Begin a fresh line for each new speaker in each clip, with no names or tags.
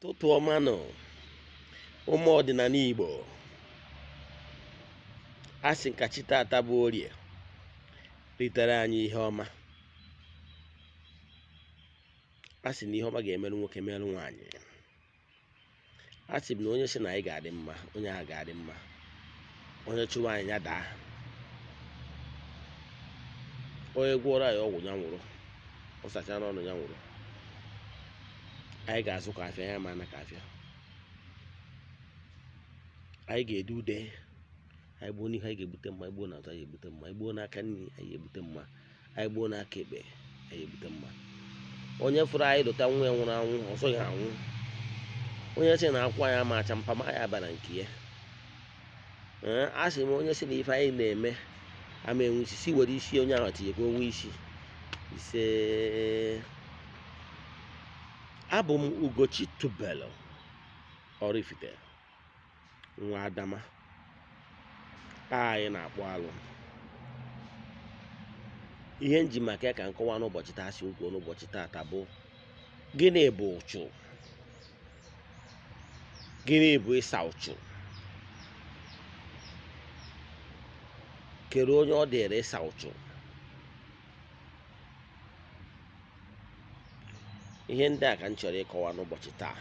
Ụtụtụ ọma nụ, ụmụ ọdịnala Igbo. A sị ka chi tata bụ Orie ritere anyị ihe ọma. A sị na ihe ọma ga-emerụ nwoke, merụ nwaanyị. A sị m na onye sị na anyị ga-adị mma, onye ahụ ga-adị mma. Onye chụwa anyị, ya daa. Onye gwọrọ anyị ọgwụ, ya nwụrụ. Ọ sacha n'ọnụ, ya nwụrụ. Anyị ga-azụ ka afịa ya ma na ka afịa. Anyị ga-ede ude. Anyị gbuo n'ihu, anyị ga-ebute mma. Anyị gbuo n'azụ, anyị ga-ebute mma. Anyị gbuo n'aka nri, anyị ga-ebute mma. Anyị gbuo n'aka ekpe, anyị ebute mma. Onye fụrụ anyị dụta nwa ya nwụrụ anwụ, ọzọ ya anwụ. Onye sị na akwụkwọ anyị ama acha, mpama ya aba na nke ya. Ee, a sị m, onye sị na ife anyị na-eme ama enwe isi, si were isi onye ahụ tinye ka o nwee isi. Ise. Abụ m Ugochi Tubelu Oraifite, nwa Adama. Anyị na-akpụ alụ. Ihe nji maka ya ka nkọwa n'ụbọchị taa, si nkwuo n'ụbọchị taata, bụ gịnị bụ ụchụ? Gịnị bụ ịsa ụchụ? Kedu onye ọ dịrị ịsa ụchụ? Ihe ndị a ka m chọrọ ịkọwa n'ụbọchị taa.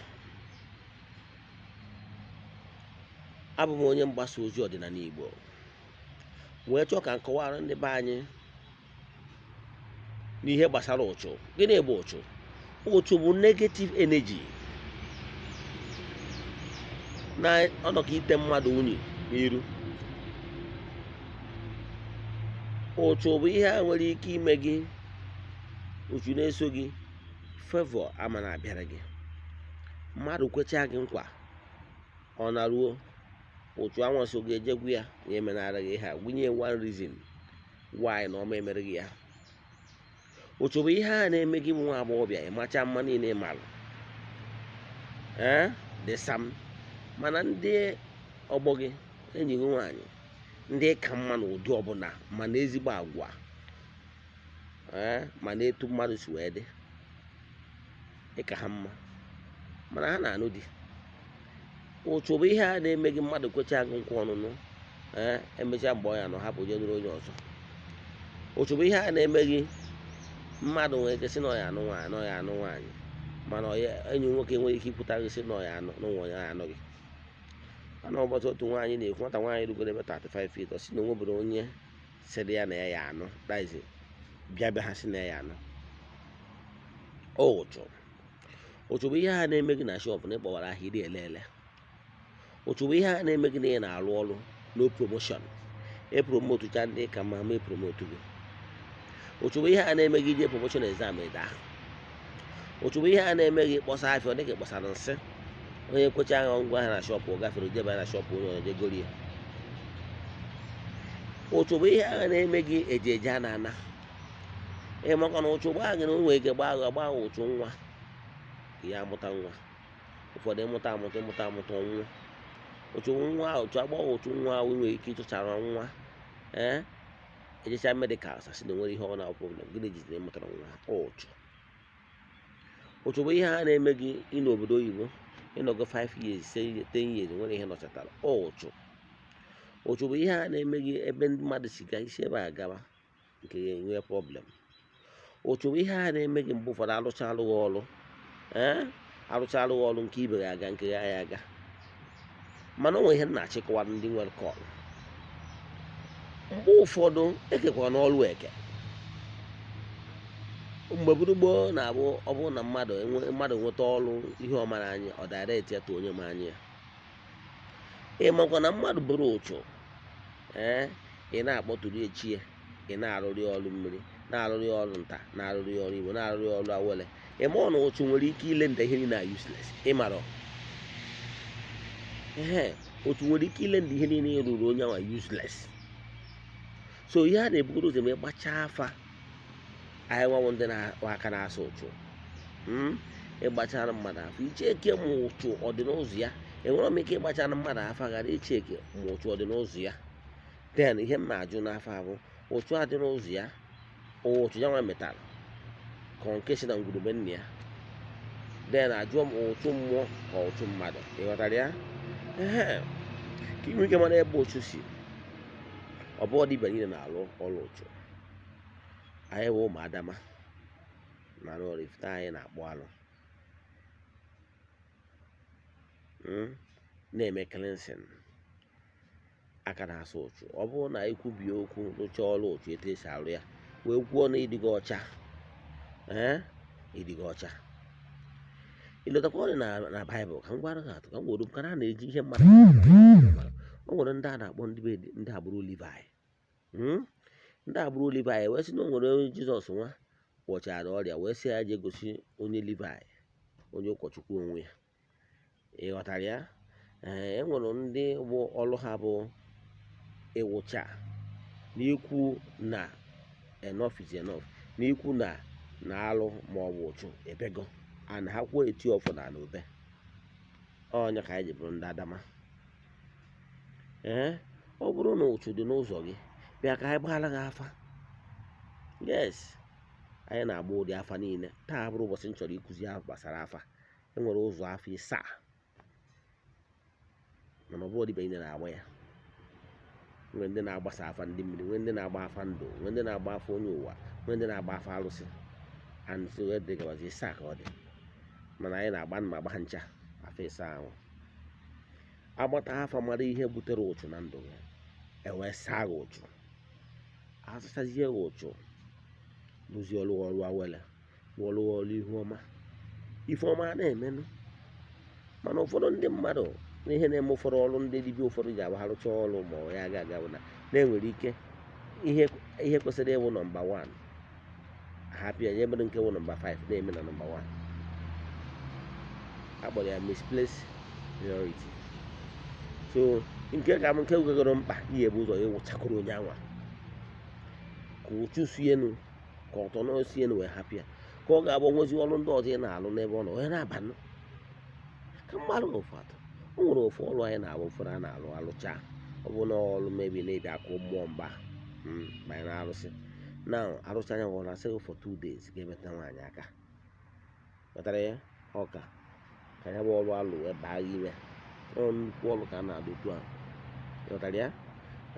Abụ m onye mgbasa ozi ọdịnala Igbo, wee chọọ ka m kọwara ndị be anyị n'ihe gbasara ụchụ. Gịnị bụ ụchụ? Ụchụ bụ negative energy na ọnọkọ ite mmadụ unyi n'iru. Ụchụ bụ ihe a nwere ike ime gị. Ụchụ na-eso gị, favor ama na-abịara gị. Mmadụ kwechaa gị nkwa, ọ naruo, ụchụ anwa so gị ejegwu ya na emenara gị ihe a, gwunye one reason why na ọma emere gị ya. Ụchụ bụ ihe a na-eme gị bụ nwa agbọghọbịa, ịmacha mma niile ị malụ, ee, dị sam, mana ndị ọgbọ gị, enyi gị nwaanyị, ndị ka mma n'ụdị ọbụla, mana ezigbo agwa, ee, mana etu mmadụ si wee dị, ịka ha mma, mana ha na-anụ di. Ụchụ bụ ihe a na-eme gị. Mmadụ kwecha gị nkwa ọnụnụ, ee, emechaa, mgbe ọ ya nọ, hapụ onye nụrụ onye ọzọ. Ụchụ bụ ihe a na-eme gị. Mmadụ nwere ike sị na ọ ya anụ nwaanyị, na ọ ya anụ nwaanyị, mana enyi nwoke nwere ike ikwuta gị sị na ọ ya anụ na onwe ya anụ gị. Mana ụbọchị otu nwaanyị na-ekwu, nwata nwaanyị rugoro ebe 35 years, ọ sị na onwebere onye sịrị ya na ya ya anụ daizi bịa bịa ha sị na ya ya anụ. Ụchụ, ụchụ bụ ihe a na-eme gị na shop na ịkpọwara ahịa iri ele ele. Ụchụ bụ ihe a na-eme gị na ị na-arụ ọrụ, no promotion, e promote ndị ka mma ma e promote gị. Ụchụ bụ ihe a na-eme gị ije promotion exam, ịda. Ụchụ bụ ihe a na-eme gị kpọsa afịa, ọ dịka kpọsara nsị. Onye kwecha ahụ ngwa ahịa na shop, ọ gafere jebe na shop onye ọzọ jegoro ya. Ụchụ bụ ihe a na-eme gị eje eje a na-ana. Ị makwa na ụchụ gbaa gị, na o nwere ike gbaa gị, gbaa ụchụ nwa ya amụta nwa. Ụfọdụ ịmụta amụta, ịmụta amụta, ọnwụ. Ụchụ nwa, ụchụ agba ụchụ nwa ahụ nwere ike ịchụchara nwa, ee, ejecha medical, asị na nwere ihe ọ na problem. Gịnị jiziri ịmụtara nwa? Ụchụ. Ụchụ bụ ihe a na-eme gị ị n'obodo oyibo, ịnọgo 5 years, 10 years, nwere ihe nọchatara. Ụchụ. Ụchụ bụ ihe a na-eme gị ebe ndị mmadụ si ga isi ebe a gaba nke ya enwe problem. Ụchụ bụ ihe a na-eme gị mgbe ụfọdụ arụcha alụghị ọrụ, ee, arụcha alụghị ọrụ, nke ibe ga-aga, nke ya ya aga. Mana o nwere ihe m na-achịkọwara ndị nwere call. Mgbe ụfọdụ ekekwa n'ọrụ eke. Mgbe gboo na-abụ, ọ bụrụ na mmadụ mmadụ nweta ọrụ, ihe ọmara anyị, ọ direct ya to onye ma anyị ya. Ị makwa na mmadụ bụrụ ụchụ, ee, ị na-akpọtụrụ echi ya, ị na-arụrị ọrụ mmiri, na-arụrị ọrụ nta, na-arụrị ọrụ Igbo, na-arụrị ọrụ awele. Ị ma na ụchụ nwere ike ile nda ihe niile a useless. Ị mara ehe, ụchụ nwere ike ile nda ihe niile ị rụrụ onye ahụ useless. So ihe a na-ebugoro ụzọ ma ịgbachaa afa, anyị nwanwụ ndị na-aka na-asa ụchụ, ịgbachara mmadụ afa, icheke ma ụchụ ọ dị n'ụzọ ya. Enwere m ike ịgbachara mmadụ afa ghara icheke ma ụchụ ọ dị n'ụzọ ya? Then ihe m na-ajụ n'afọ abụ, ụchụ adị n'ụzọ ya, ụchụ ya nwa metara ka ọ nke si na ngwurube nna ya? Then ajụọ m, ụchụ mmụọ ka ụchụ mmadụ? Ị ghọtara ya? Ehe, ka ị nwee ike mara ebe ụchụ si. Ọ bụghị dibịa niile na-alụ ọrụ ụchụ. Anyị bụ ụmụ adama na Oraifite, anyị na-akpụ alụ, na-eme cleansing, aka na-asa ụchụ. Ọ bụrụ na ekwubie okwu, rụchaa ọrụ ụchụ etu esi arụ ya, wee kwuo na ịdịgo ọcha, ee, ịdịgo ọcha. Ịlọtakwa ọ dị na Baịbụl. Ka m gwara gị atụ, ka m were ka a na-eji ihe mmadụ. O nwere ndị a na-akpọ ndị be ndị agbụrụ Livai. Ndị agbụrụ Livai wee sị na o nwere onye Jizọs nwa gwọchara ọrịa, wee sị ya jee gosi onye Livai, onye ụkọchukwu onwe ya. Ị ghọtara ya? Ee, e nwere ndị bụ ọrụ ha bụ ịwụcha n'ikwu na enough is enough, n'ikwu na alụ ma ọ bụ ụchụ ebego, and ha kwuo, eti ọfọ na ala obe. Ọnya ka anyị ji bụrụ ndị adama. Ee, ọ bụrụ na ụchụ dị n'ụzọ gị, bịa ka anyị gbaara gị afa. Yes, anyị na-agba ụdị afa niile. Taa bụrụ ụbọchị m chọrọ ịkụzi gbasara afa. E nwere ụzọ afa ịsaa, mana ọ bụrụ dibịa niile na-agba ya. Nwee ndị na-agbasa afa ndị mmiri, nwee ndị na-agba afa ndụ, nwee ndị na-agba afa onye ụwa, nwee ndị na-agba afa arụsị, and so dị gabazi. Ịsaa ka ọ dị, mana anyị na-agba ma agba ha ncha afa ịsaa ahụ. Agbata afa, mara ihe butere ụchụ na ndụ gị, ewee saa gị ụchụ, asụchazie gị ụchụ, rụzie ọrụ, ọrụ awele, ọrụ, ọrụ ihu ọma, ife ọma na-emenụ. Mana ụfọdụ ndị mmadụ na ihe na-eme ụfọdụ ọrụ ndị dibịa ụfọdụ ji abụ ha rụchaa ọrụ ma ọ ya aga aga bụ na na-enwere ike ihe kwesịrị ịwụ number 1 hapụ ya, nye mere nke wụ number 5 na-eme na number 1. Akpọrọ ya misplaced priority. So nke ka m nke gwegoro mkpa, ihe bụ ụzọ ịwụchakọrọ onye anwa ka ụchụ si enu, ka ọtọ na osi enu, wee hapụ ya, ka ọ ga-abụ nwezi ọrụ ndị ọzọ ị na-alụ n'ebe ọ nọ onye na-abanụ. Ka mmadụ ofu atọ, o nwere ofu ọrụ anyị na-alụ, ụfọdụ a na-alụ alụcha. Ọ bụ na ọrụ mebi na-ebi akụ mmụọ mba banye na arụsị na arụcha anya ọrụ, asị gị for 2 days ga-emeta nwaanyị aka. Ghọtara ya? Ọka ka ya bụ ọrụ alụ wee baa gị ime. Ọ nnukwu ọrụ ka a na-alụ otu ahụ. Ghọtara ya?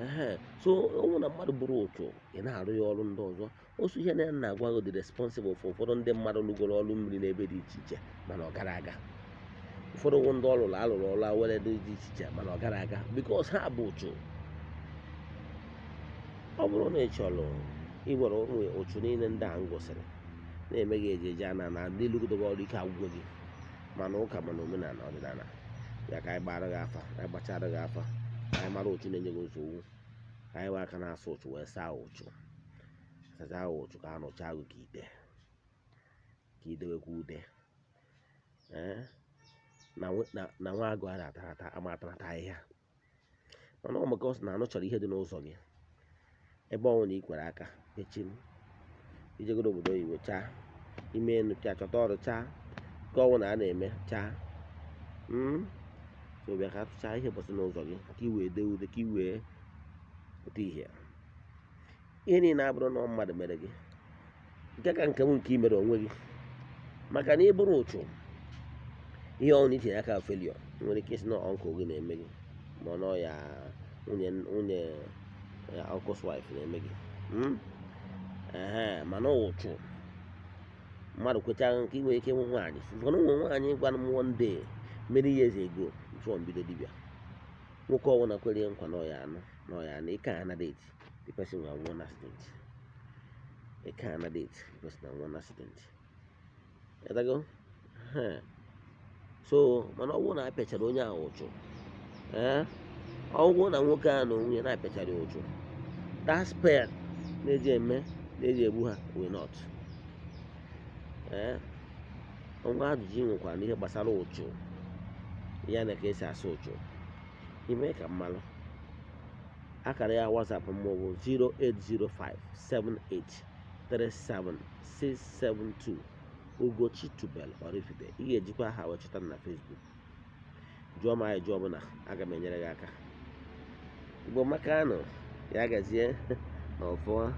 Ehe, so ọ bụrụ na mmadụ bụrụ ụchụ, ị na-arụ ya ọrụ ndị ọzọ osu. Ihe na na-agwa gị dị responsible for ụfọdụ ndị mmadụ lụgoro ọrụ mmiri n'ebe dị iche iche, mana ọ gara aga. Ụfọdụ wụ ndị ọlụrụ alụrụ ọrụ awere dị iche iche, mana ọ gara aga because ha bụ ụchụ. Ọ bụrụ na ị chọrọ iwere ụmụ ụchụ niile ndị a m gosiri na-eme gị, eji eje ana na ndị lụgodobe ọrụ ike agwụgwọ gị, mana ụka, mana omenala ọdịnala ya, ka anyị gbara gị afa, anyị gbachara gị afa, ka anyị mara ụchụ na-enye gị nsogbu, ka anyị wee aka na-asụ ụchụ wee saa ụchụ, sachaa ụchụ, ka a nụchaa gị ka ite, ka idewekwa ude. Ee, na nwa agụ a na-atarata ama atarata ahịhịa, mana ọ maka ọ sị na anụ chọrọ ihe dị n'ụzọ gị. Ebe ọnwụ na ị kwere aka echim ijegoro obodo oyibo chaa, ime enu chaa, chọta ọrụ chaa, nke ọnwụ na a na-eme chaa. So bịa ka atụchaa ihe bọsị n'ụzọ gị, ka ị wee dee ude, ka ị wee pụta ihe. Ihe niile abụrụ na mmadụ mere gị, nke ka nke m nke ị mere onwe gị, maka na ị bụrụ ụchụ, ihe ọnwụ na itinye aka failure. Nwere ike isi na uncle gị na-eme gị, ma ọ nọ ya nwunye ya, uncle's wife na-eme gị. Ehe, mana ụchụ mmadụ kwecha nke ị nwere ike ịnwụ nwaanyị. Ụfọdụ ụmụ nwaanyị gwara m one day, many years ago, before mbido dibịa, nwoke ọbụla kwere nkwa na ọya anụ na ọya anụ ike a date, the person will have one accident. Ike a date, the person will one accident. Ịdago? So mana ọ bụrụ na apịachara onye ahụ ụchụ, ee, ọ bụrụ na nwoke ahụ na onwe ya na-apịachara ya ụchụ, that spell na-eji eme na-eji egbu ha will not. Ee, ngwa, ajụjụ ị nwekwara n'ihe gbasara ụchụ ya na ka esi asa ụchụ, ime ka mmalụ. Akara ya WhatsApp m bụ 08057837672, Ugochi Tubel Oraifite. Ị ga-ejikwa aha wee chọta m na Facebook. Jụọ m ajụjụ ọbụla, aga m enyere gị aka. Igbo maka anụ ya gazie na ọfọ.